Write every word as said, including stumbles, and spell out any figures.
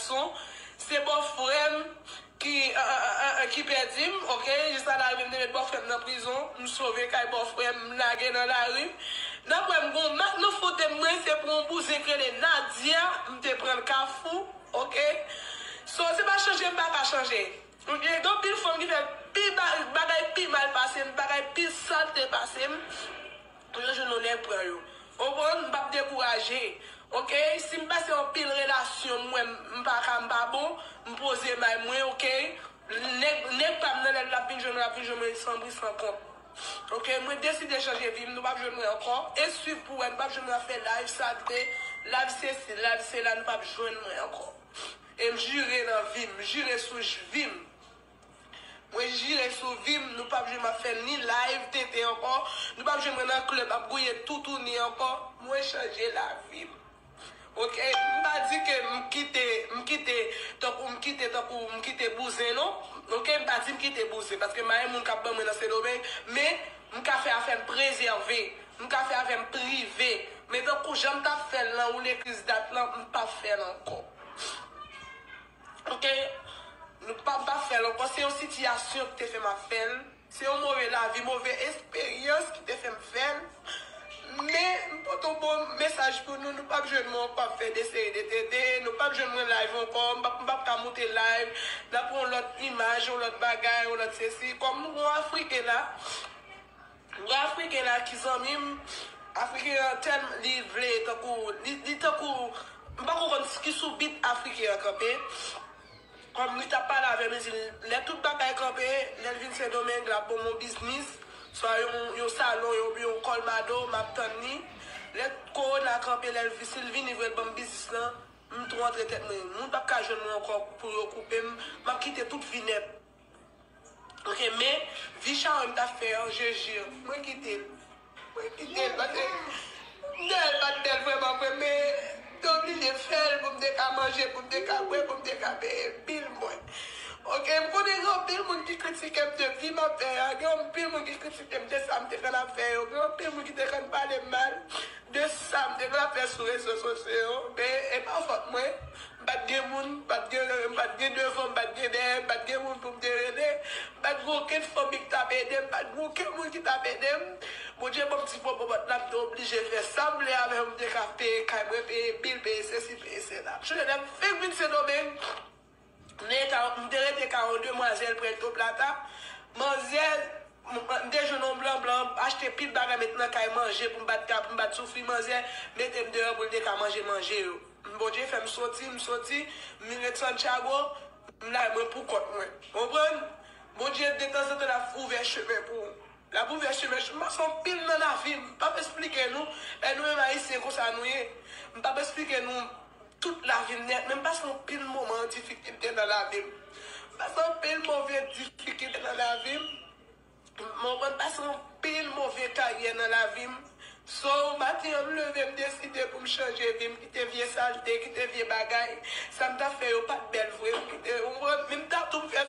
gason, se bòfrè m ki, eh, eh, eh, eh, ki pèdi m, oke? Jis la lari m te met bòfrè m nan prizon, m sove kay bòfrè m, m lage nan lari. Nan pwen m gon mak nan fote m, mwen se pou yon bouzen k rele Nadia, m te pran l Kafou, oke? So, se pa chanje m pa ka chanje. Gen anpil fanm ki fè pi ba-, bagay pi mal pase m, bagay pi salte pase m. Yo jwenn yon nèg pran yo. Konprann? M p ap dekouraje. Oke? Si m pase anpil relasyon, m wè m pa ka, m pa bon, m poze may mwen, oke? Nèg, nèg pa m nan lè l ap vin jwenn mwen, l ap vin jwenn mwen san bri san kont. Oke? Mwen deside chanje vi m, nou p ap jwenn mwen ankò. E swiv pou wè, nou p ap jwenn mwen ap fè live salte, live sesi, live sela, nou p ap jwenn mwen ankò. E m jire nan vi m, m jire sou j-, vi m. Mwen jire sou vi m, nou p ap jwenn m ap fè ni live tenten ankò, nou p ap jwenn mwen nan klèb ap gouye toutouni ankò. Mwen chanje lavi m. Oke, m pa di ke m kite, m kite, tankou m kite, tankou m kite bouzen, non. Oke, m pa di m kite bouzen, paske m pa gen moun k ap ban mwen nan Sendomeng, men m ka fè afè m prezève, m ka fè afè m prive. Men tankou jan m t ap fè l lan, ou legliz dat lan, m p ap fè l ankò. Oke? Nou pa, m pa fè l ankò. Se yon sitiyasyon ki te fè m ap fè l. Se yon move lavi, move esperyans ki te fè m fè l. Men, m pote yon bon mesaj pou nou. Nou p ap jwenn mwen ankò ap fè de seri de tete. Nou p ap jwenn mwen live ankò. M p ap, m p ap ka moute live. N ap pran yon lòt imaj, yon lòt bagay, yon lòt sesi. Kòm nou gon Afriken la, Gwo Afriken la ki zanmi m, Afriken an tèlman li vle, tankou, li, li tankou, m pako konn ki sou bit Afriken an kanpe. Kòm li t ap pale avè m, li di, lè tout bagay kanpe, lè l vin Sendomeng, l ap ban m yon biznis, swa yon, yon salon, yon, yon kòlmado, m ap tann li. Lè kowona kanpe, lè l vi-, si l vini vre, l ban m biznis lan, m tou antre tèt mwen. Moun p ap ka jwenn mwen ankò pou yo koupe m, m ap kite tout vi nèt. Oke, men, vi chawony m t ap fè an, je jure, mwen kite l. Mwen kite l, paske m te wè l pa t bèl vrèman vre, men m te oblije fè l pou m te ka manje, pou m te ka bwè, pou m te ka peye bil mwen. Oke, m konnen gen anpil moun ki kritike m de vi m ap fè a, gen anpil moun ki kritike m de sa m te konn ap fè yo, gen anpil moun ki te konn pale m mal de sa m te konn ap fè sou rezo sosyo yo, men e pa fòt mwen. M pa t gen moun, m pa t gen, m pa t gen devan, m pa t gen dèyè, m pa t gen moun pou m te rele, m pa t gen okenn fanmi ki t ap ede m, m pa t gen okenn moun ki t ap ede m. Bondye ban m ti popopòt la, m te oblije fè sa m vle avè l, m te ka peye kay mwen, peye bil, peye sesi, peye sela. Chonje lè m fenk vin Sendomeng, m te rete ka, m te rete ka yon demwazèl Puerto Plata. Manzè, m, m te jwenn yon blan blan, achte pil bagay met nan kay manje pou m pa t ka, pou m pa t soufri. Manzè mete m deyò pou l te ka manje manje yo. Bondye fè m soti, m soti, m vin ret Santiago, m la mwen pou kont mwen. Konprann? Bondye detanzantan l ap ouvè chemen pou ou. L ap ouvè chemen. M pase anpil nan lavi m. M p ap esplike nou. E nou menm Ayisyen konsa nou ye. M p ap esplike nou tout lavi m nèt, men m pase anpil moman difikilte nan lavi m. M pase anpil move difikilte nan lavi m. Mwen konn pase anpil move karyè nan lavi m. So, maten an, m leve, m deside pou m chanje vi m, kite vye salte, kite vye bagay. Sa m t ap fè yo pa t bèl vre, m kite, ou konprann? Men m t ap tou m fè